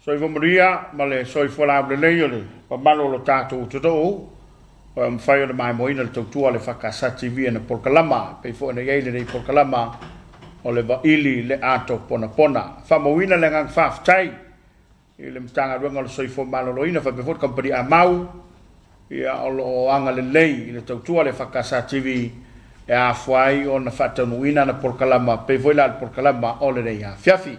Soifua manuia ma le soifua laulelei o le mamalu o lo tatou atunuu ua mafai ona maimoaina le tautua a le EFKS TV i ana polokalama e pei foi ona i ai lenei polokalama o le Vaili le Ato Ponapona. Faamauina le agaga faafetai i le Matagaluega o le Soifua Maloloina faapea foi le Kamupani Amau ia o lo o agalelei i le tautua a le EFKS TV e afua ai ona faataunuuina ana polokalama pei foi la le polokalama o lenei afiafi.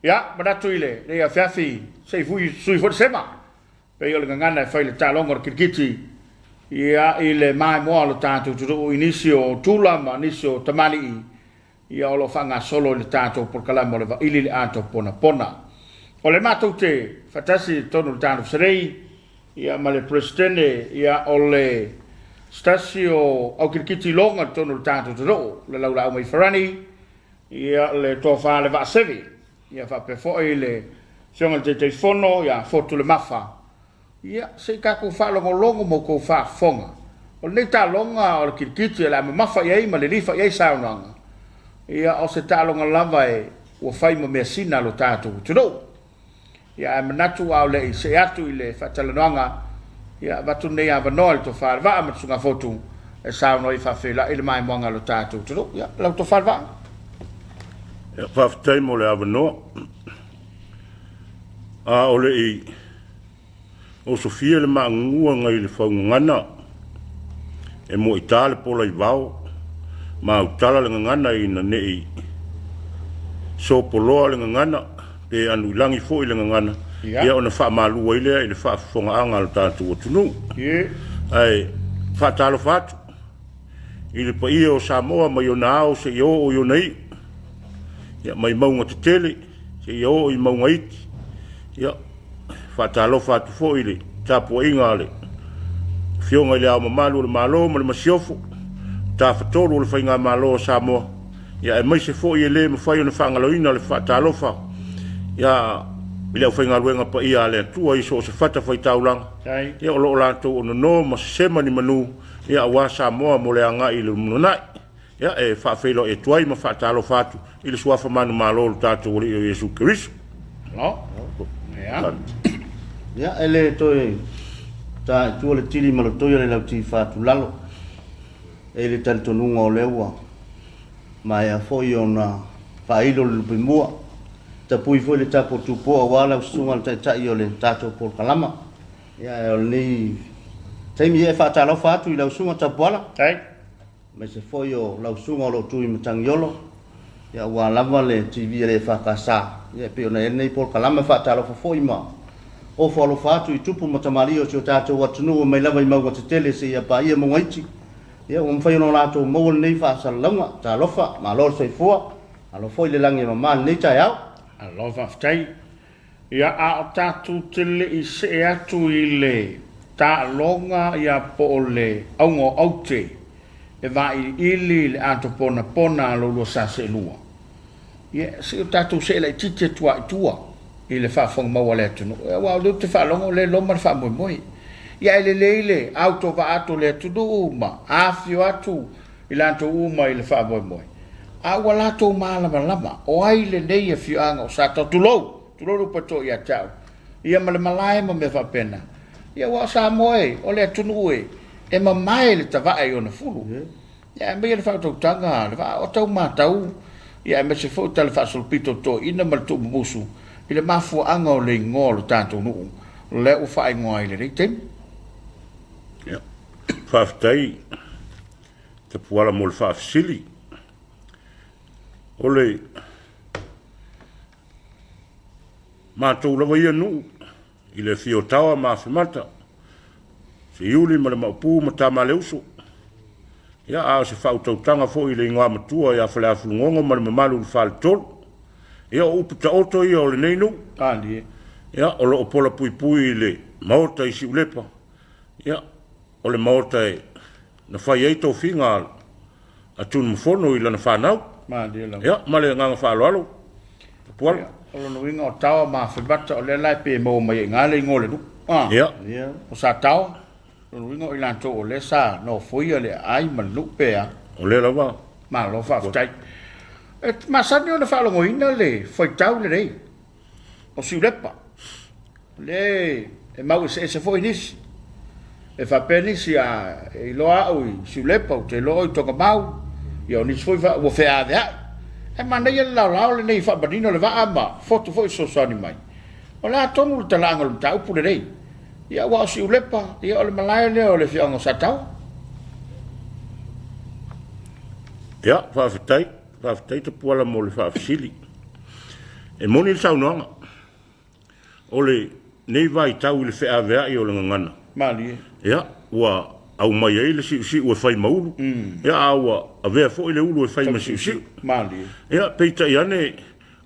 Ia, manatu i lenei afiafi se i sui foi le sema pei o le gagana e fai i le taaloga o le kirikiti ia i le maimoa o le tatou atunuu i nisi o tula ma nisi o tamalii ia o lo o faagasolo i le tatou polokalame o le Vaili le Ato Ponapona. O le matou te faatasi i totonu o le tatou Serei ia ma le Peresetene ia o le se tasi o au kirikiti iloga i totonu o le tatou atunuu, le Laulaau Mai Farani, ia le Tofa le Vaaseve, ia faapea foi le Afioga i le Taitaifono ia Fotu Le Mafa. Ia, se i tatou faalogologo ma outou faafofoga. O lenei taaloga o le kirikiti o le a mamafa i ai ma lilifa i ai saunoaga, ia, o se taaloga lava e ua fai ma measina a lo tatou atunuu. Ia, ae manatu a o le i see atu i le faatalanoaga, ia, avatu lenei avanoa i le Tofa i le Vaa ma le Susuga Fotu e saunoa ai faafeiloai le maimoaga a lo tatou atunuu. Ia, lau Tofa i le Vaa. Ia, faafetai mo le avanoa. A o le i Osofia le maagugua ngai le faugagana, e muaita le pola i vao, mautala le gagana ina ne i sopoloa le gagana, pe anuilagi foi le gagana, ia ona faamalu ai lea i le faafofogaaga a lo tatou atunuu. Ae faatalofa atu i le paia o Samoa mai ona ao seia oo i ona iu, ia mai mauga tetele seia oo i mauga iti. Ia, faatalofa atu foi i le tapuaiga a le Afioga i le Ao Mamalu o le Malo ma le Masiofo, Tafatolu o le Faigamalo a Samoa, ia aemaise foi e le mafai ona faagaloina le faatalofa ia i le aufaigaluega paia a le Atua i so o se fatafaitaulaga, ia o lo o latou o nono ma sesema ni manu, ia aua Samoa mo le agai i le lumanai. Ia, e faafeiloai atu ai ma faatalofa atu i le Suafa manumalo o lo tatou Alii o Iesu Keriso. Malo. Ia. Ia, e le toe ta i tua le tili ma le toi o le lauti fatulalo. E i le talitonuga o lea ua maea foi ona faailo le lupe mua. Tapui foi le tapu o Tupua aua lau susuga i le Taitai o le tatou polokalama. Ia, ae o lenei taimi e faatalofa atu i lau susuga Tapuala. Hey. Aemaise foi o lau susuga o lo o tu i Matagiolo, ia aua lava le TV a le EFKS, ia e pei ona i ai lenei polokalame. E faatalofa foi ma ofo alofa atu i tupu ma tamalii o si o tatou atunuu mai lava i mauga tetele seia paia mauga iti, ia ua mafai ona latou maua lenei faasalalauga. Talofa, malo le soifua, malo foi le lagi e mama i lenei taeao. Malo faafetai. Ia, a o tatou te le i see atu i le taaloga ia po o le auga o aute e vailiili le ato ponapona a lo lua sa seelua. Ia, se i o tatou see laitiiti atu lava i tua i le faafofoga mau a le atunuu, aua o lea ou te faalogo o lea e loma le faamoemoe. Ia ae lelei le autovaa atu o le atunuu ma afifio atu i latou uma i le faamoemoe, a ua latou malamalama o ai lenei afioaga o Sataoa, tulou, tulou le upu a toa ia te au, ia ma le malae ma mea faapena. Ia aua o Samoa e, o le atunuu e, e mamae le tavae i ona fulu. Ia aemaia le faautautaga a le vaa o tau matau, ia aemaise foi tala faasolopito o toeaiina ma le tuumumusu i le mafuaaga o le igoa o le tatou nuu lea ua faaigoa ai i lenei taimi. Ia, faafetai Tapuala mo le faafesili. O le matou lava ia nuu i le afio o Taoa ma Afemata, Siuli ma le Maopu ma Tamaleuso. Ia, a o se faautautaga foi i le igoamatua ia Faleafulugogo ma le mamalu i le Faletolu. Ia, o upu taoto ia o lenei nuu. Ia, o lo o polapuipui i le Maota i Siulepa. Ia, o le Maota e na fai ai tofiga a Tunumafono i lana fanau. Malie lava. Ia, ma le agaga faaaloalo, Tapuala. Ia, o lona uiga o Taoa ma Afemata, o lea la e pei e maua mai ai i ina le igoa o le nuu. Ah. Ia. Ia. O Sataoa, o lona uiga o i latou o lea sa nofoia le aai ma le nuu pe a. O lea lava. Malo faafetai. E masani ona faalogoina le faitau lenei o Siulepa. O lea e mau eseese foi nisi. E faapea nisi, a e iloa au i Siulepa, ou te iloa oe i Togamau, ia o nisi foi ua feaveai. Ae manaia le laolao lenei e faamanino le vaa ma fotu foi fesoasoani mai. O le a tonu le talaaga o le mataupu lenei? Ia aua o Siulepa, ia o le malae lea o le afioaga o Sataoa. Ia, faafetai, faafetai Tapuala mo le faafesili. E moni le saunoaga. O lenei vaitau i le feaveai o le gagana. Malie. Ia, ua aumai ai le siusiu e fai ma ulu, ia, a ua avea foi le ulu e fai ma siusiu. Malie. Ia, peitai ane,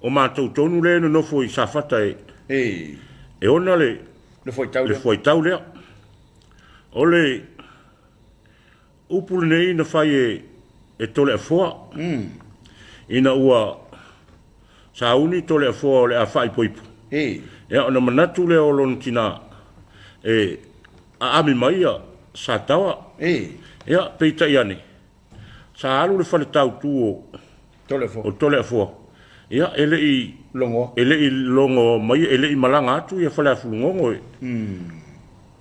o matou tonu lea e nonofo i Safata e, e ona le, le fuaitau le fuaitau lea. O le upu lenei na fai e, e Toleafoa, ina ua sauni Toleafoa o le a faaipoipo. Ia, ona manatu lea o lona tina e aami mai ia Sataoa. Ia, peitai ane, sa alu le faletautu o Toleafoa. O Toleafoa. Ia, e le i Logoa. E le i logo mai, e le i malaga atu ia Faleafulugogo e.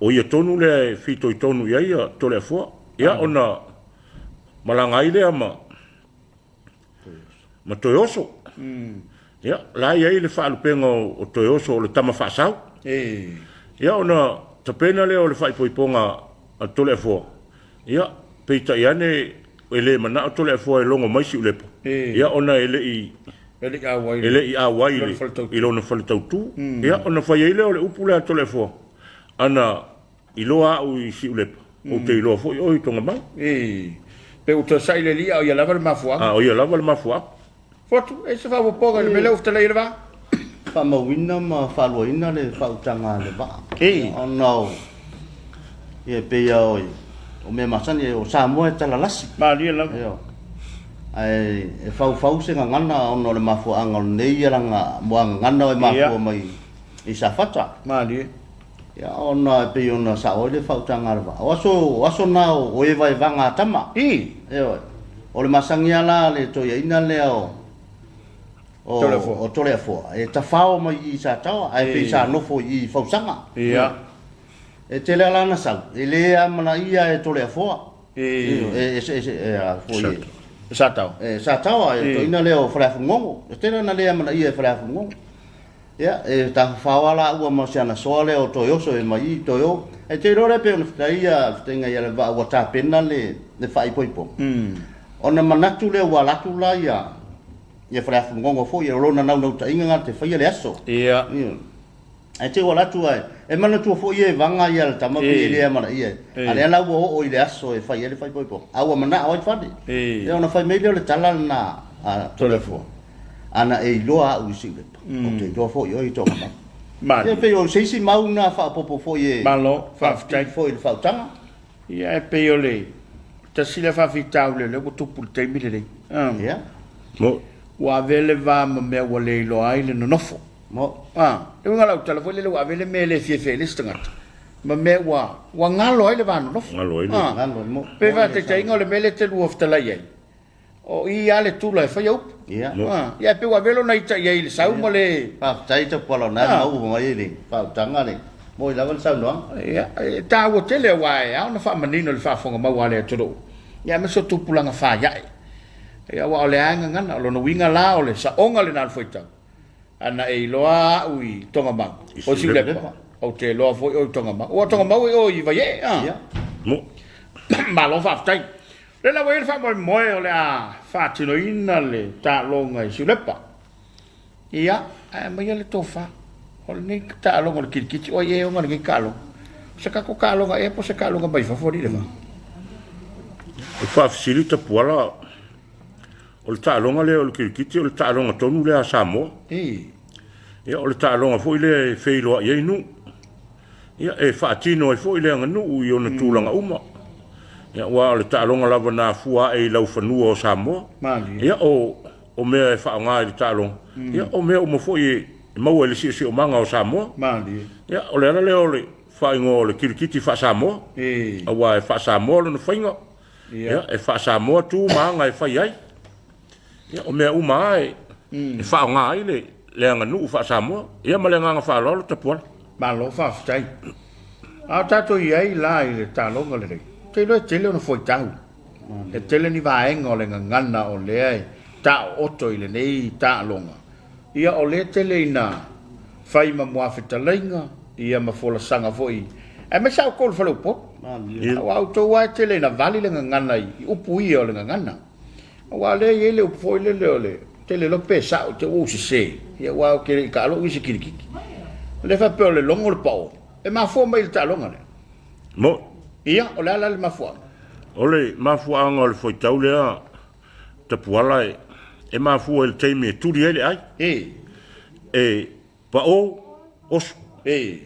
O ia tonu lea e fitoitonu i ai ia Toleafoa. Ia, ona malaga ai lea ma ma Toeoso. Ia, la e i ai le faalupega o Toeoso o le tama faasau. Ia, ona tapena lea o le faaipoipoga a Toleafoa. Ia, peitai ane e le manao Toleafoa e logo mai Siulepa, ia ona e le i e le i auai i lona faletautu. Ia, ona fai ai lea o le upu lea a Toleafoa, ana iloa au i Siulepa, ou te iloa foi oe i Togamau. Pe ua toe sai le alii a o ia lava le mafuaaga. A o ia lava le mafuaaga. Fotu, e se faaopoopoga i le mea lea ua fetalai ai le vaa? Faamauina ma faaluaina le faautaga a le vaa. Ona o, ia e pei lava o mea masani, o Samoa e talalasi. Malie lava. Ioe. Ae e faufau se gagana ona o le mafuaaga o lenei alaga muagagana e mafua mai i Safata. Malie. Ia, ona e pei ona sao ai le faautaga a le vaa. O aso, o aso na o evaevaga a tama. I. Ioe. O le masani lava la a le toeaina lea o, o, Toleafoa. o Toleafoa, e tafao mai i i Sataoa, ae pei sa nofo i i Fausaga. Ia. E tele lava la ana sau, e le amanaia e Toleafoa. I. E, e, e, e, a foi e. Sataoa. E, Sataoa, e toeaina lea o Faleafulugogo. E tele ona le amanaia e Faleafulugogo. Ia, e tafafao lava laua ma si ana soa lea o Toeoso e mai i Toeo. Ae te iloa lea pei ona fetai ia fetaiga ia le vaa ua tapena le, le faaipoipoga. Ona manatu lea ua alu atu la ia, ia Faleafulugogo foi, o lona naunautaiga na te faia le aso. Ia. Ia. Ae te i ua alu atu ae, e manatua foi ia e vaga ia le tama pei e le amanaia. A lea la ua oo i le aso e fai ai le faaipoipoga, a ua manao ai fale. Ia ona fai mai lea o le tala lena a Toleafoa. Ana e iloa au i Siulepa, ou te iloa foi oe i Togamau. Malie. Ia pei o se isi mau na faaopoopo foi e Malo, faafetai. faapipii foi i le faautaga. Ia e pei o le tasi lea faafitauli o lea ua tupu i le taimi lenei. Ia. Mo. Ua avea le va ma mea ua le iloa ai le nonofo. Mo. A, le uiga o lau tala foi lele ua avea le mea e le fiafia ai le isi tagata ma mea ua, ua galo ai le va nonofo. Galo ai le. A, Galo ai mo. pei faataitaiga o le mea lea e te lua fetalai ai, o i lava le tula e faia upu. Ia. Mo. A, ia e pei ua avea lona ita i ai i le sau ma le. Faafetai Tapuala o na e mau mai i le faautaga le moi lava le saunoaga. Ia, e taua tele aua e ao ona faamanino i le faafofoga mau a le atunuu, ia aemaise o tupulaga faiae. Ia aua o lea lava e gagana, o lona uiga la o le saoga lena o le fuaitau. Ana e iloa au i Togamau, o Siulepa, ou te iloa foi oe i Togamau. Ua Togamau e oe i Vaiee, a? Ia. Mo. Malo faafetai. O lea la ua i ai le faamoemoe o le a faatinoina le taaloga i Siulepa. Ia, ae aumaia le tofa. O lenei taaloga o le kilikiti, o ai ea e ona lenei taaloga? O se tatou taaloga ea po o se taaloga mai fafo alii le va? O le faafesili Tapuala, o le taaloga lea o le kilikiti o le taaloga tonu lea a Samoa. Ia, o le taaloga foi lea e feiloai ai nuu. Ia, e faatino ai foi le aganuu i ona tulaga uma. Ia, aua o le taaloga lava na afua ae i laufanua o Samoa. Ia, o o mea e faaaoga i le taaloga, ia, o mea uma foi e maua i le siosiomaga o Samoa. Ia, o le ala lea o le faaigoa o le kilikiti faa-Samoa, aua e faa-Samoa lona faiga, ia, e faa-Samoa tu ma aga e fai ai. Ia, o mea uma lava e, e faaaoga ai le, le aganuu faa-Samoa. Ia, ma le agaga faaaloalo, Tapuala. Malo faafetai. A o tatou i ai la i le taaloga lenei, ou te iloa e tele ona fuaitau. E tele ni vaega o le gagana o lea e taooto i lenei taaloga. Ia o lea e tele ina fai ma muafetalaiga, ia ma folasaga foi, aemaise lava outou i le fale Upolu. Aua o outou lava e tele ina vali le gagana i upu ia o le gagana. Aua o lea e i ai le upu foi lele o le tele loa pe sao te ua ou sese, ia aua ou te le i taalo i se kilikiti. O lea e faapea o le logo le pao, e mafua mai i le taaloga lea. Mo. Ia, o le a la le mafuaaga? O le mafuaaga o le fuaitau lea tapuala e, e mafua i le taimi e tuli ai le ai. E. E pao, oso. E.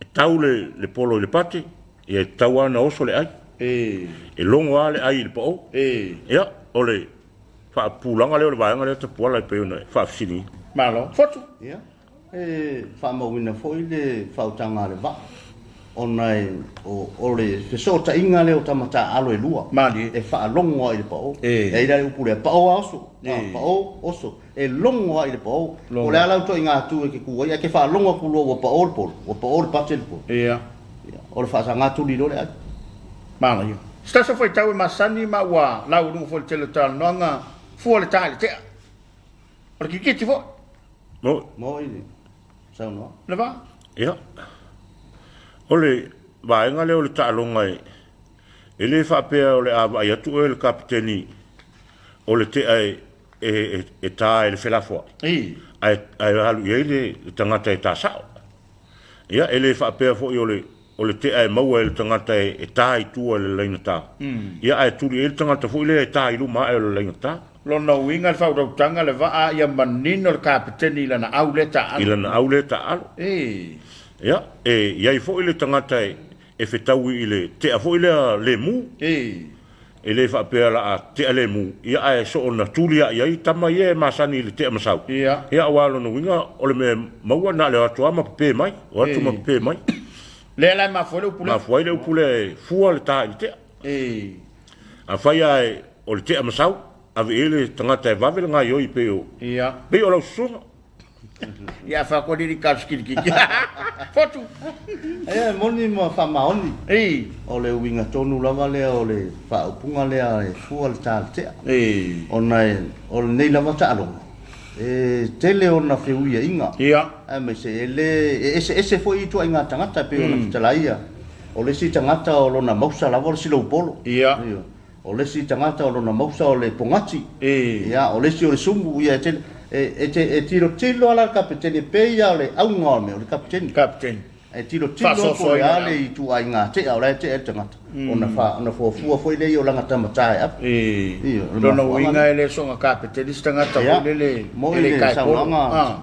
E tau le, le polo i le pate, ia e tatau lava ona oso le ai. E. E logo lava le ai i le pao. E. Ia, o le faapupulaga lea o le vaega lea tapuala e pei ona e faafesiligia. Malo. Fotu. Ia. E faamauina foi le faautaga a le vaa ona o le fesootaiga lea o tama taaalo e lua e faalogo lava i le pao. E i ai la le upu lea, pao a oso, pao, oso, e logo lava i le pao. Po o le a lau ituaiga tu e te tu ai, ae te faalogo atu loa ua pao le polo, ua pao le pate le polo. O le faasaga tuli loa le ai. Manaia. Se tasi o faitau e masani ma ua laualuga foi i le tele o talanoaga, fua le ta i le tea. O le kikiti foi. Mo. Mo i le saunoa. Le va. Ia. O le vaega lea o le taaloga e, e le faapea o le a vaai atu oe le kapeteni o le tea e, e, e, e ta e le felafoai. Ae, ae alu i ai le, le tagata e ta sao. Ia, e le faapea foi o le, o le tea e maua e le tagata e ta i tua i le laina ta, ia ae tuli i ai le tagata foi lea e ta i luma ae o le laina ta. Lona uiga le faautautaga le vaa ia manino le kapeteni i lana au lea taaalo. I lana au lea taaalo. E. Ia, e i ai foi le tagata e fetaui i le tea foi lea lemu. E. E le faapea la a tea lemu, ia ae soona tuli lava i ai tama ia e masani i le tea masau. Ia. Ia aua lona uiga o le mea e maua na o le o atu lava ma pepe mai, o atu ma pepe mai. Lea la e mafua ai le upu lea. Mafua ai le upu lea e fua le ta i le tea. E. Afai lava o le tea masau, ave i ai le tagata e vave le gaioi pei o, Ia. pei o lau susuga. Ia fa ko ni ka sikirikiki. Fotu. Ia e moni ma faamaoni. Ei. O le uiga tonu lava lea o le faaupuga lea e fua le ta le tea. Ei. Ona e, o lenei lava taaloga, e tele ona feuiaiga. Ia. Aemaise e le, e eseese foi ituaiga tagata e pei ona fetalaia. O le isi tagata o lona mausa lava o le siloupolo. Ia. Ioe. O le isi tagata o lona mausa o le pogati, E. ia, o le isi o le sumu, ia, e tele, e, e te, e tilotilo lava la le kapeteni, e pei lava o le auga o le mea, o le kapeteni. Kapeteni. E tilotilo po o le a le ituaiga tea o la e tea ai le tagata, ona fa, ona fuafua foi lea i o lana tama ta e ave. E. Ioe, o le Lona mafuaaga uiga lea. e le soona kapeteni se tagata Ia, foi lele moi e le le tae polo. saunoaga. A.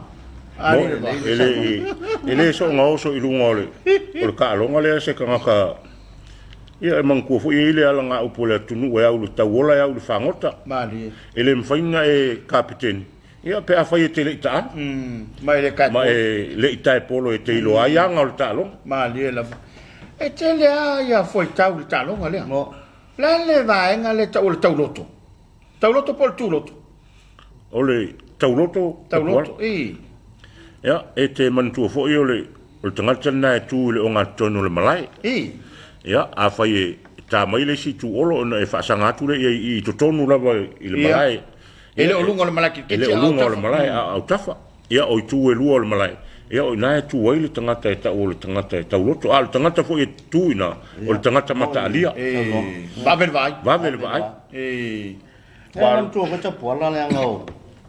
A Mo, le va. e le, e le soona oso i luga o le, o le taaloga lea se tagata. Ia, e manatua foi e i ai le alagaupu a le atunuu e au i le tauola e au i le fagota. Malie. E le mafai ona e kapeteni, ia, pe afai e te le i taalo. Ma e le tae polo. Ma e le i tae polo e te iloa ai aga o le taaloga. Malie lava. E tele lava ia fuaitau i le taaloga lea. O le a le vaega lea e tau o le tauloto? Tauloto po o le tuloto? O le tauloto. Tauloto, ii. Ia, e te manatua foi o le, o le tagata lena e tu i le ogatotonu o le malae. Ii. Ia, afai e ta mai le isi tuolo ona e faasaga atu lea i ai i totonu lava i le malae. E le o luga o le malae kirikiti, E le o luga o le malae, a o autafa. Ia, o itu e lua o le malae, ia o i ina e tu ai le tagata e tau o le tagata e tauloto. A o le tagata foi e tu i ina, o le tagata mataalia. Vave le vaai. Vave le vaai. E manatua foi Tapuala leaga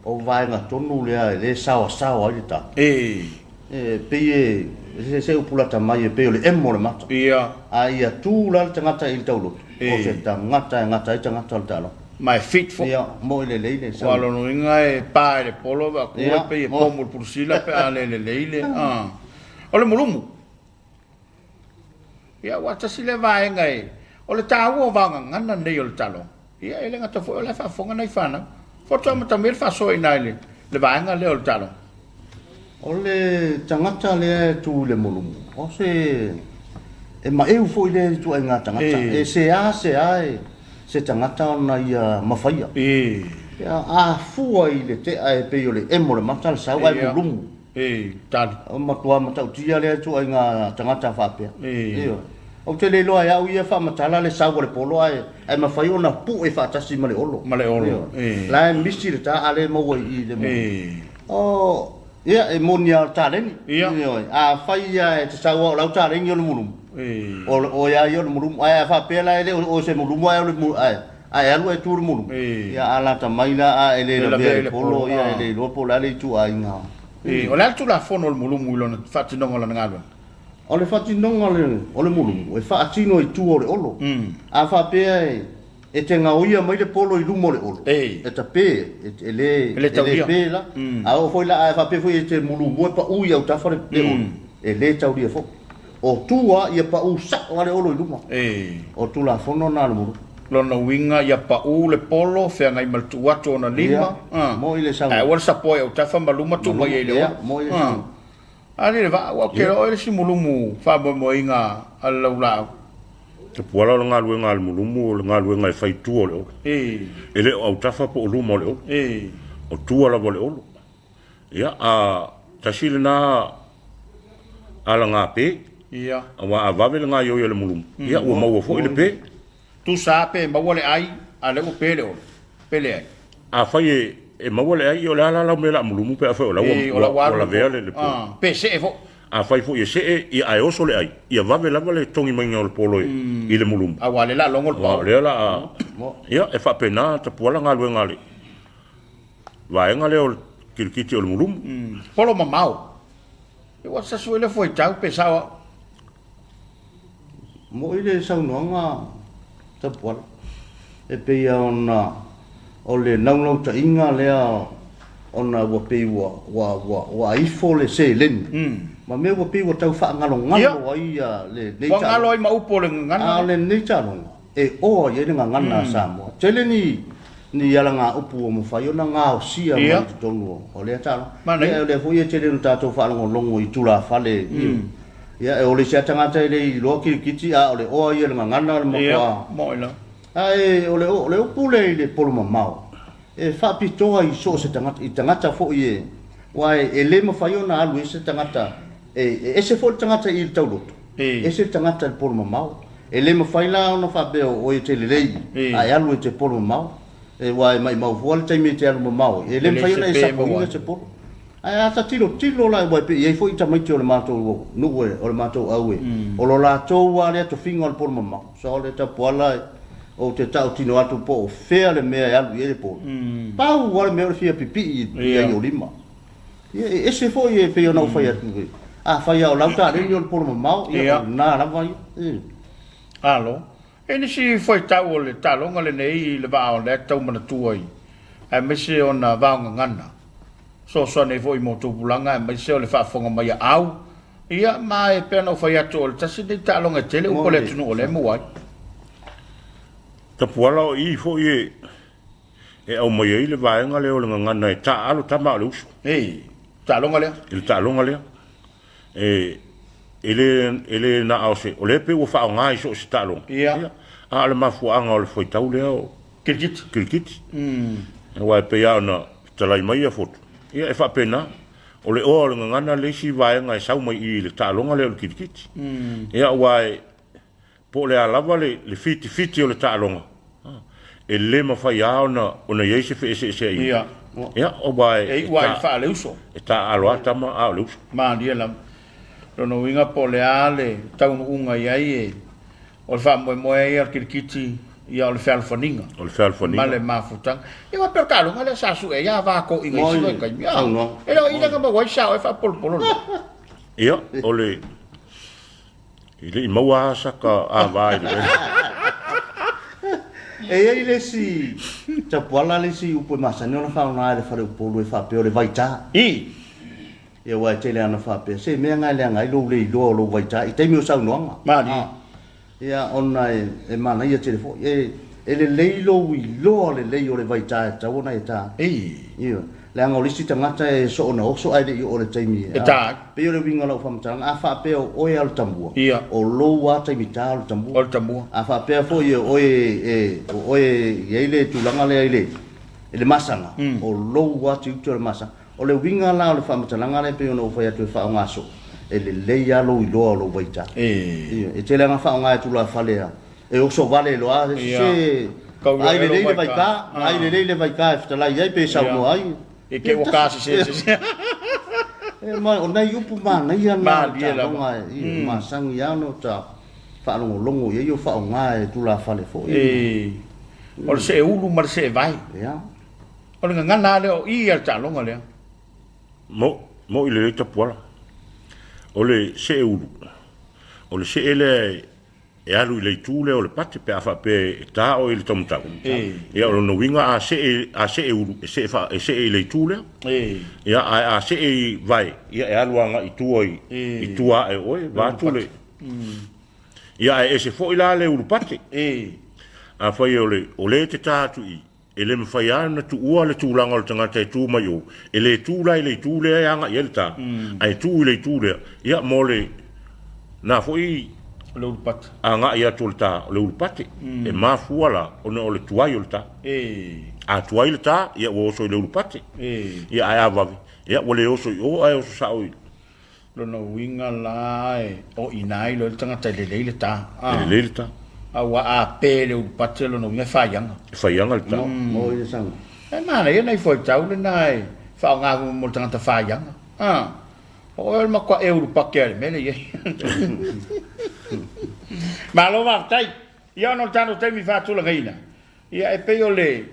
o vaega tonu lea e le saoasaoa ai le ta. E pei e se upu lata mai e pei o le emo o le mata. A ia tu la le tagata i le tauloto, o se tagata e gata ai tagata o le taaloga. Ma e fit foi. Ia, moi lelei le sau. Aua o lona uiga e pa i le polo vaai atu e pei e pomu i le pulusila pe a le lelei le, a. O le mulumu. Ia, aua tasi lea vaega e, o le taua o vaogagana nei o le taaloga. Ia, e le gata foi o la e faafofoga nai fanau. Faatoa amata mai le faasoa i ina i le, le vaega lea o le taaloga. O le tagata lea e tu i le mulumu, o se, e maeu foi lea ituaiga tagata. E seasea e se tagata ona ia mafaia. Ia, a fua i le tea e pei o le emo o le mata le sau ae mulumu. Tali. O matua matautia lea ituaiga tagata faapea. Ioe. Ou te le iloa e au ia faamatala le sau a le polo ae ae mafai ona pue faatasi ma le olo. Ma le olo. Ioe. La e misi le ta a le maua i i le mulumu. O, ia, e moni lava o le taleni. Ia. Ioe. Afai lava e te sau lava o lau taleni o le mulumu, o oe lava ia o le mulumu. Ae a faapea la e le o oe o se mulumu ae o le ae, ae alu e tu i le mulumu, ia a lata mai la a e le lavea i le polo, ia e le iloa po o le a le ituaiga. O le a le Tulafono o le mulumu i lona faatinoga o lana galuega? O le faatinoga o le mulumu, e faatino i tua o le olo. A faapea e E te gaoia mai le polo i luma o le olo, e tape, e le, e le pe la. A oo foi la, a faapea foi e te mulumua e pau i autafa le olo, e le taulia foi. O tua ia pau sao lava le olo i luma. O Tulafono na a le mulu. Lona uiga ia pau le polo, feagai ma le tuu atu o ona lima, ae aua le sapoa i autafa ma luma tuu mai ai le olo. A le vaa, ua ou te iloa oe le isi mulumu faamoemoeina a le laulaau. Tapuala o le galuega a le mulumu o le galuega e fai i tua o le olo. E le o autafa po o luma o le olo. O tua lava o le olo. Ia, a tasi lena alagape, aua a vave le gaoioi a le mulumu, ia ua maua foi le pe. Tusa lava pe maua le ai, a o lea ua pe le olo, pe leai. Afai e maua le ai, ia o le a la lau mea o le a mulumu pe afai o la ua ua lavea le polo. Pe see foi. Afai foi e see, ia ae oso le ai, ia vave lava le togi maiga o le polo i le mulumu. Aua o lea o le a logo le pao. Aua o lea o le a, ia e faapena Tapuala galuega a le vaega lea o le kilikiti o le mulumu. Polo mamao. Ua sasi foi le fuaitau pe sao au. Mo'i le saunoaga Tapuala, e pei lava ona o le naunautaiga lea ona ua pei ua, ua, ua, ua ifo le seleni ma mea ua pei ua tau faagalogalo ai lenei Ua galo ai ma upu o le gagana. A o lenei taaloga, e oa i ai le gagana a Samoa. Tele ni ni alagaupu ua mafai ona gaosia mai i totonu o lea taaloga. Ia, o lea foi e tele ona tatou faalogologo i tulafale, ia, e o le isi lava tagata e le iloa kirikiti, a o le oa ia o le gagana o le matua. Ae o le o le upu lea i le polo mamao, e faapitoa i so o se tagata, i tagata foi e, aua e le mafai ona alu ai se tagata, e ese foi le tagata i le tauloto, ese le tagata i le polo mamao. E le mafai la ona faapea o oe e te lelei ae alu e te polo mamao, aua e maimau fua le taimi e te alu mamao ai, e le mafai ona e sapoina se polo. Ae a ta tilotilo la, aua e pei e i ai foi tamaiti o le matou nuu e, o le matou au e, o lo latou lava lea tofiga o le polo mamao. So o le tapuala ou te tautino atu po o fea le mea e alu i ai le polo. Pau lava le mea o le fia pipii i ai o lima. Ia e ese foi e pei ona ou fai atu, afai lava o lau taleni o le polo mamao, ia o lena lava ia. Alo. E nisi fuaitau o le taaloga lenei i le vaa o lea e tau manatua ai, aemaise ona vaogagana, fesoasoani ai foi mo tupulaga aemaise o le faafofoga mai a au, ia ma e pei ona ou fai atu o le tasi lenei taaloga e tele upu a le atunuu o lea e maua ai. Tapuala o i foi e e aumai ai le vaega lea o le gagana e taaalo tama a o le uso. Ei, taaloga lea. I le taaloga lea. E, e le, e le na o se, o lea pei ua faaaoga i so o se taaloga. Ia. A o le mafuaaga o le faitau lea o Kirikiti. Kirikiti. Aua e pei lava ona fetalai mai ia Fotu, ia e faapena. O le oa o le gagana le isi vaega e sau mai i i le taaloga lea o le kirikiti. Ia aua e, po o le a lava le, le fitifiti o le taaloga, e le mafai lava ona, ona i ai se feeseeseaiga. Ia. Ia, aua e, e iu lava i le faaleuso. E taaalo lava tama a o le uso. Malie lava. Lona uiga po o le a le taunuuga i ai e, O le faamoemoe ia o le kirikiti, ia o le fealofaniga. O le fealofaniga. Ma le mafutaga. Ia aua pei o le taaloga lea sa sue ai ava toeaiina i isi vaitaimi. E le o i lea na maua ai sao e faapolopolo lea. Ia, o le... E le i maua lava saka ava i le E i ai le isi tapuala le isi upu e masani ona faaaoga e le faleupolu e faapea o le vaita. I. Ia aua e tele ana faapea, se mea na e leaga ai lou le iloa o lou vaita i taimi o saunoaga. Malie. Ia ona e manaia tele foi. E, e lelei lou iloa lelei o le vaita e tatau ona e ta. Ioe. Leaga o le isi tagata e soona oso ae le i oo i le taimi e ta ai. Pei o le uiga o lau faamatalaga, a faapea o oe a o le tamua, Ia. o lou a taimi ta o le tamua. O le tamua. A faapea foi o oe e, o oe e i ai le tulaga lea i le, i le masaga, o lou a tiute o le masaga. O le uiga la o le faamatalaga lea e pei ona ou fai atu e faaaoga soo, e lelei lava lou iloa o lou vaita. Ioe, e tele lava ina faaaoga e tulafale a, e oso vale loa lava, se vaai lelei le vaita, vaai lelei le vaita e fetalai ai pe saunoa ai. I te ua ka sese sese. E ma, o nai upu manaia na o le taaloga e masani lava ona ta faalogologo i ai o faaaoga e tulafale foi. O le see ulu ma le see vae. Ia. O le gagana lava lea o i a le taaloga lea. Mo, mo'i lelei tapuala. O le see ulu, o le see lea e alu i le itu lea o le pate pe a faapea e ta oe i le taumatau. Ia o lona uiga a see, a see ulu, e see, fa, e see i le itu lea. Ia ae a see i vae, ia e alu agai i tua i, i tua ae o oe, vaeatu le. Ia ae ese foi la le ulu pate. Afai o le, o le e te ta atu i, E le mafai lava ona tuua le tulaga o le tagata e tu mai o, e le tu la i le itu lea e agai i ai le ta, ae tu i le itu lea, ia mo le na foi O le ulupate. agai atu o le ta, o le ulupate. E mafua la ona o le tuai o le ta. A tuai le ta, ia ua oso i le ulupate. Ia ae a vave, ia ua le oso i o ae oso sao i Lona uiga la e o i ina ai loa le tagata e lelei le ta. E lelei le ta. Aua a pe le ulupate lona uiga e faiaga. E faiaga le ta. Mo i le saga. E manaia nai fuaitau lena e faaaoga mo le tagata faiaga. O oe o le matua e ulupate lava i le mea lea e i ai. Malo faafetai. Ia ona o le tatou taimi faatulagaina, ia e pei o le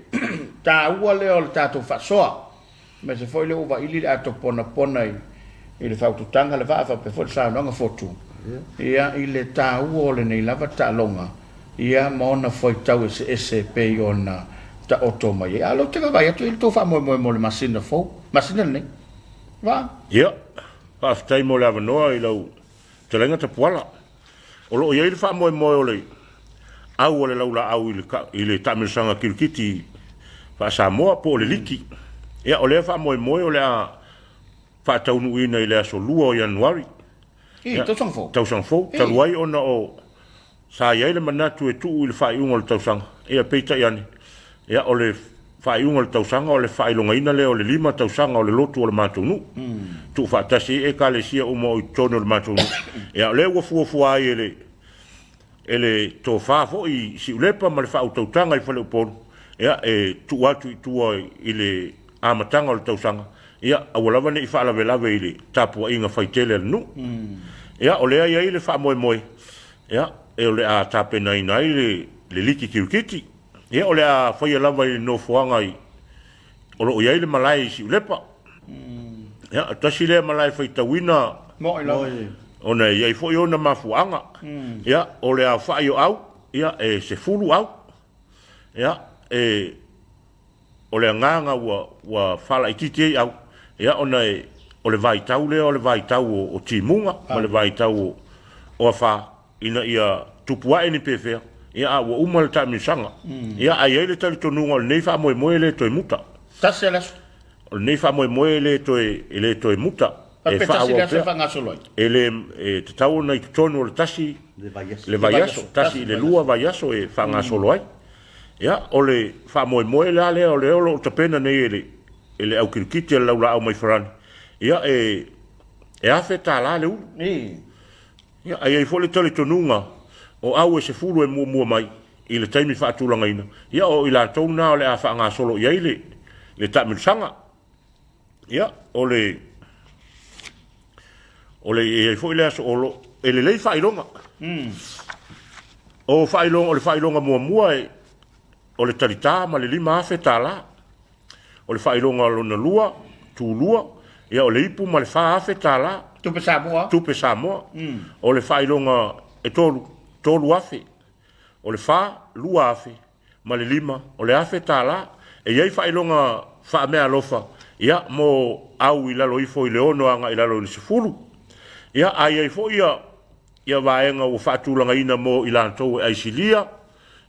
taua lea o le tatou faasoa. Aemaise foi lea ua vaili le ato ponapona i le faaututaga le vaa faapea foi le saunoaga fotu ia i le taua o lenei lava taaloga ia ma ona fuaitau eseese e pei ona taoto mai ai. A o lea ou te vaavaai atu i le tou faamoemoe mo le masina fou, masina lenei. Vaa. Ia, faafetai mo le avanoa i lau Fetalaiga Tapuala. O lo o i ai le faamoemoe o le au a le laulaau i le, i le taamilosaga kirikiti faa-Samoa po o le liki. Ia, o lea faamoemoe o le a faataunuuina i le aso 2 o Ianuari. I, tausaga fou. Tausaga fou, talu ai ona o Sa i ai le manatu e tuu i le faaiuga o le tausaga, ia peitai ane, ia o le faaiuga o le tausaga o le faailogaina lea o le 5 tausaga o le lotu o le matou nuu. Tuufaatasi ai Ekalesia uma o i totonu o le matou nuu. Ia o lea ua fuafua ai e le e le tofa foi i Siulepa ma le faautautaga i Faleupolu, ia e tuu atu i tua i le amataga o le tausaga, ia aua lava ne i faalavelave i le tapuaiga faitele a le nuu. Ia o lea e i ai le faamoemoe Ia, e o le a tapenaina ai le, le liki kirikiti. Ia, o le a faia lava i le nofoaga i, o lo o i ai le malae i Siulepa. Ia, o tasi lea malae faitauina Mo'i lava. ona e i ai foi ona mafuaaga. Ia, o le aofai o au, ia, e 10 au. Ia, e O le agaga ua, ua faalaitiiti ai au, ia ona e, o le vaitau lea o le vaitau o, o timuga ma le vaitau o, o afa, ina ia tupu ae ni pefea, Ia, a ua uma le taamilosaga. Ia, ae i ai le talitonuga o lenei faamoemoe e le toe muta. Tasi le aso. O lenei faamoemoe e le toe, e le toe muta. E Pe tasi le aso e faagasolo ai. E le, e tatau ona i totonu o le tasi le vaiaso, tasi i le lua vaiaso e faagasolo ai. Ia, o le faamoemoe la lea o lea o lo o tapena nei e le, e le aukilukiti a le Laulaau mai Farani, ia e, e $1,000 le ulu. Ia, a i ai foi le talitonuga o au e 10 e muamua mai i le taimi faatulagaina, ia o i latou na o le a faagasolo i ai le, le taamilosaga. Ia, o le, o le, e i ai foi le aso o lo, e lelei faailoga. O faailoga, o le faailoga muamua e, o le talitā ma le $5,000. O le faailoga lona lua, tulua, ia o le ipu ma le $4,000. Tupe Samoa. Tupe Samoa. O le faailoga e tolu, $3,000. O le fa, $2,000 ma le lima, o le $1,000. E i ai faailoga faameaalofa, ia, mo au i lalo ifo i le 6 agai i lalo i le 10. Ia, a i ai foi ia, ia vaega ua faatulagaina mo i latou e aisilia,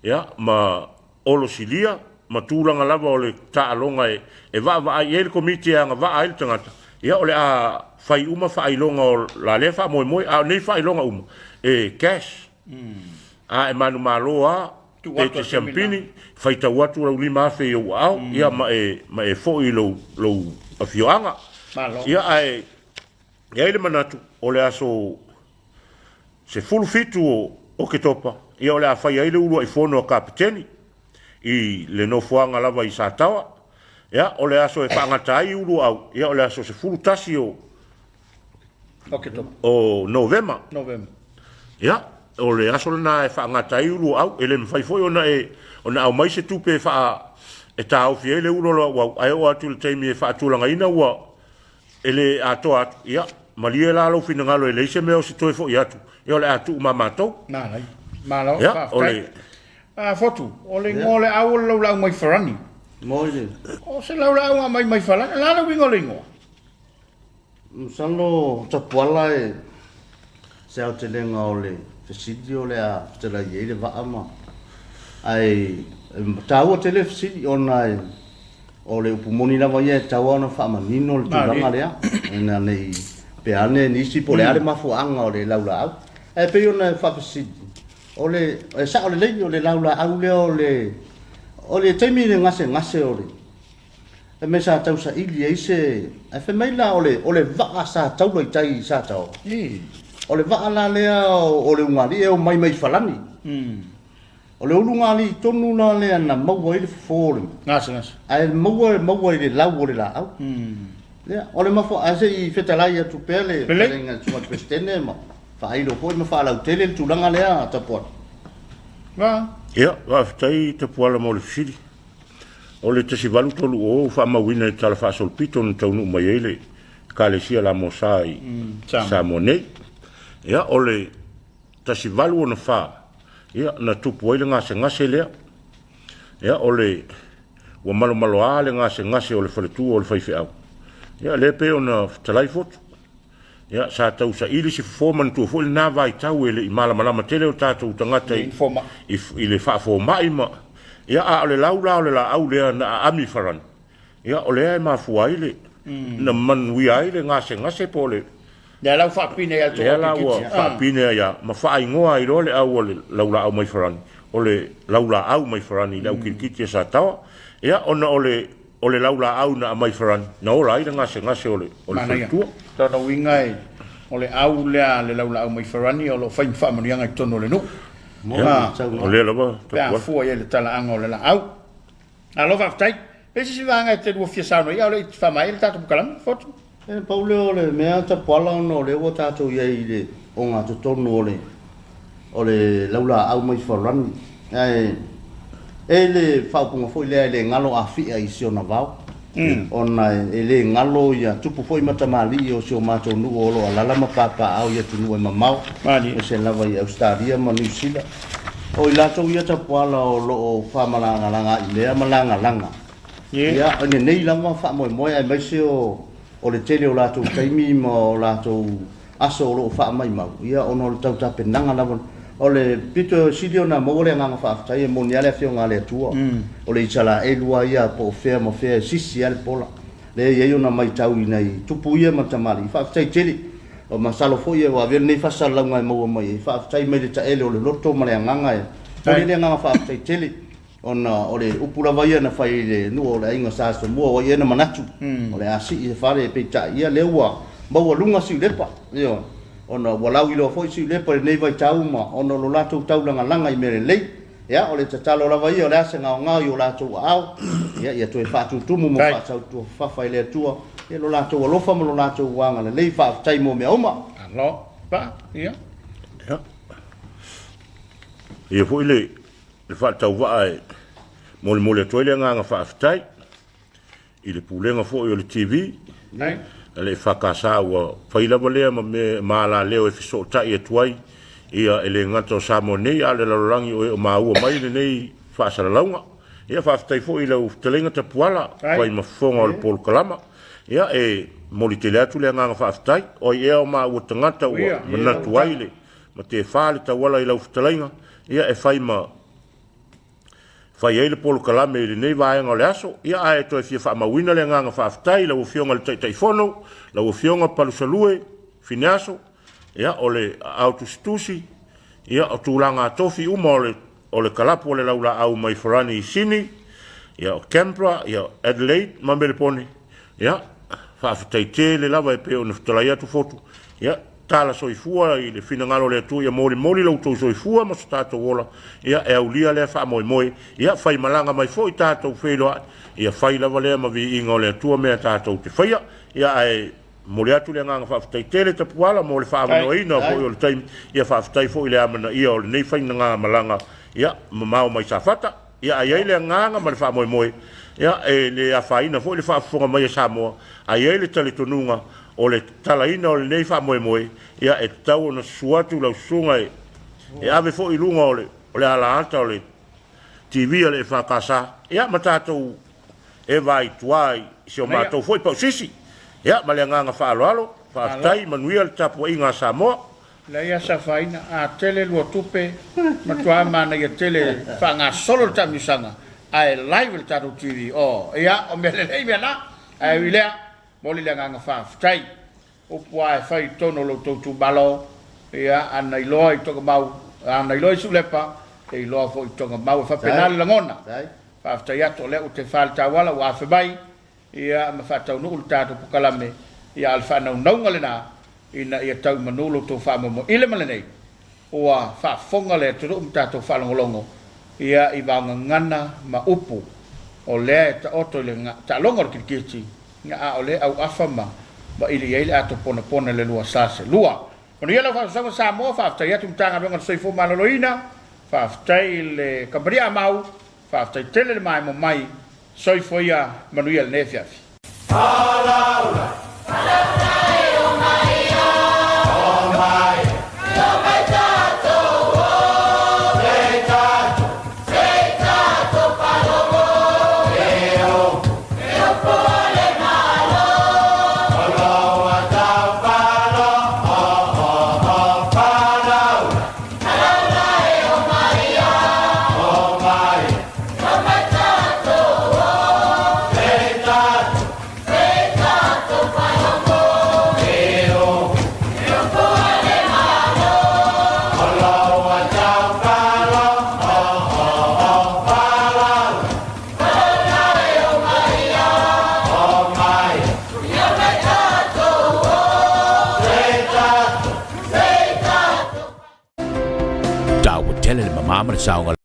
ia, ma olo silia, ma tulaga lava o le taaloga e vaavaai i ai le Komiti e agavaa ai le tagata, ia, o le a fai uma faailoga o la lea faamoemoe, a o nei faailoga uma, e cash. A e manumalo lava, e te siampini, faitau atu lau $5,000 i ou aao, ia ma e, ma e foi i lou, lou afioaga. Ia, ae i ai le manatu, o le aso 17 o Oketopa, ia o le a fai ai le uluai fono a Kapeteni i le nofoaga lava i Sataoa. Ia, o le aso e faagata ai uluau, ia o le aso 11 o o Novema. Novema. Ia, o le aso lena e faagata ai uluau, e le mafai foi ona e ona aumai se tupe e faa e taofi ai le ulu o le auau, ae oo atu i le taimi e faatulagaina ua e le atoa atu. Ia, malie la lou finagalo e leai se mea o se toe foi atu, ia o le a tuu ma matou. Manaia. Malo, Ia, o faafetai. le A Fotu, o le igoa o le au o le laulaau mai Farani. Moi le. O se laulaau a mai mai Farani. O le a le uiga o le igoa? Masalo Tapuala e se aotelega o le fesili o le a fetalai i ai le vaa ma ae taua tele le fesili ona e o le upu moni lava ia e tatau lava ona faamanino le tulaga lea ina ne i pea ane nisi po o le a le mafuaaga o le laulaau. Ae pei ona e faafesili, o le e sao lelei o le laulaau lea o le o le taimi i le gasegase o le Fai mai sa tau saili ai se, ae fai mai la o le, o le vaa sa taula i tai i Sataoa. O le vaa la lea o le ulugalii e omai mai Falani. O le ulugalii tonu la lea na maua ai le fofo o le gasegase. Ae maua, maua i le lau o le laau. Ia, o le mafuaaga, ae se i fetalai atu pea le fetalaiga a le Susuga i le Peresetene ma faailo foi ma faalautele le tulaga lea Tapuala. Ia, faafetai Tapuala mo le fesili. O le 1830 ua faamauina i le Tala Faasolopito na taunuu mai ai le Ekalesia Lamosa i Samoa nei. Ia, o le 1864, ia, na tupu ai le gasegase lea. Ia, o le, ua malomaloa le gasegase o le faletua o le faifeau. Ia, lea pei ona fetalai Fotu. Ia, sa tau saili se fofo, manatua foi lena vaitau e le i malamalama tele o tatou tagata i, i, i le faafomai ma, ia, a o le lau la o le laau lea na aami i Farani, ia, o lea e mafua ai le, na manuia ai le gasegase po o le, Lea la ua faapine ai lea la ua faapine ai a, ma faaigoa ai loa le au o le laulaau mai Farani, o le laulaau mai Farani i le aukilikiti a Sataoa. Ia, ona o le O le laulaau na aumai Farani, na ola ai le gasegase o le o le faletua. Lona uiga e, o le au lea a le laulaau mai Farani o lo o fai ma faamanuiaga i totonu o le nuu. Ia, o lea lava Pe a fua i ai le talaaga o le laau. Malo faafetai. Pe se isi vaega e te lua fia saunoa i ai, a o le i faamaea le tatou polokalame, Fotu? E pau lea o le mea tapuala ona o lea ua tatou i ai i le ogatotonu o le o le laulaau mai Farani. Ae e le faaupuga foi lea e le galo Afia i si ona vao, ona e le galo ia tupu foi ma tamalii o si o matou nuu o lo o alaala ma papaaao i atunuu e mamao, aemaise lava i Ausetalia ma Niu Sila. O i latou ia tapuala o lo o faamalagalaga i mea ma lagalaga. Ia, o lenei lava faamoemoe aemaise o o le tele o latou taimi ma o latou aso o lo o faamaimau, ia ona o le tau tapenaga lava. O le pito sili ona maua le agaga faafetai e moni a le Afioga a le Atua, o le Isaraelu a ia po o fea ma fea e sisi a le pola. Lea e i ai ona maitau i nai tupu ia ma tamalii, faafetai tele. O masalo foi ua avea lenei faasalalauga e maua mai ai, faafetai mai le taele o le loto ma le agaga e momoli le agaga faafetai tele. Ona o le upu lava ia na fai i le nuu o le aiga Sa Asomua, ua i ai ona manatu, o le a sii le fale, peitai, ia lea ua maualuga Siulepa, ioe, ona ua lauiloa foi Siulepa i lenei vaitau ma ona o lo latou taulagalaga i mea lelei. Ia, o le tatalo lava ia, o le a se gaogao i o latou aao, ia, ia toe faatutumu ma faasautuafafafa e le Atua, ia lo latou alofa ma lo latou agalelei. Faafetai mo mea uma. Malo. Pa, ia. Ia. Ia foi le le faatauvaa e molimoli atu ai le agaga faafetai i le pulega foi o le TV a le EFKS ua fai lava lea ma mea ma alaleo e fesootai atu ai ia e le gata o Samoa nei a o le lalolagi o e o maua mai lenei faasalalauga. Ia faafetai foi i lau fetalaiga Tapuala fai ma fofoga o le polokalama. Ia e momoli tele atu le agaga faafetai. O ai ea o maua tagata ua manatu ai le ma tefa le tauala i lau fetalaiga, ia e fai ma fai ai le polokalame i lenei vaega o le aso. Ia ae toe fia faamauina le agaga faafetai i lau Afioga i le Taitaifono, lau Afioga Palusalue Fineaso, ia o le aao tusitusi, ia o tulaga tofi uma o le o le kalapu o le laulaau mai Farani i Sini, ia o Canberra, ia o Adelaide ma Melepone, ia faafetai tele lava e pei ona fetalai atu Fotu, ia tala soifua i le finagalo o le Atua ia molimoli lo outou soifua ma so tatou ola, ia e aulia lea faamoemoe, ia faimalaga mai foi tatou feiloai, ia fai lava lea ma viiga o le Atua mea tatou te faia, ia ae Momoli atu le agaga faafetai tele Tapuala mo le faaavanoaina foi o le taimi. Ia faafetai foi i le amanaia o lenei faigamalaga ia mamao mai Safata. Ia a i ai le agaga ma le faamoemoe, ia e le afaina foi le faafofoga mai a Samoa, a i ai le talitonuga o le tatalaina o lenei faamoemoe, ia e tatau ona susu atu lau susuga e ave foi i luga o le o le alaata o le TV a le EFKS, ia ma tatou e vaai tua i si o matou foi pausisi. Ia, ma le agaga faaaloalo, faafetai, manuia le tapuaiga a Samoa. Leai a safaina, a tele lua tupe, matua manaia tele faagasolo le taamilosaga ae live le tatou TV. Oh, ia, o mea lelei mea na. Ae ui lea, momoli le agaga faafetai. Upu lava e fai i totonu o lo outou itumalo, ia, a na iloa i Togamau, a na iloa i Siulepa, e iloa foi i Togamau. E faapena le lagona. Faafetai atu o lea ua tefa le tauala ua afe mai, ia, ma faataunuu le tatou pokalame, ia, a o le faanaunauga lena, ina ia tau i manu lo outou faamoemoe i le ma lenei. Ua faafofoga le atunuu ma tatou faalogologo, ia, i vaogagana ma upu o lea e taoto i le taaloga o le kirikiti, ia, a o lea e auafa ma vaili i ai le ato ponapona i le 2 sa se 2. Manuia lau faasoasoaga Samoa, faafetai atu i Matagaluega o le Soifua Maloloina, faafetai i le Kamupani Amau, faafetai tele le maemo mai, soifua ia manuia lenei afiafi. Taua tele le mamā ma le saogalemu.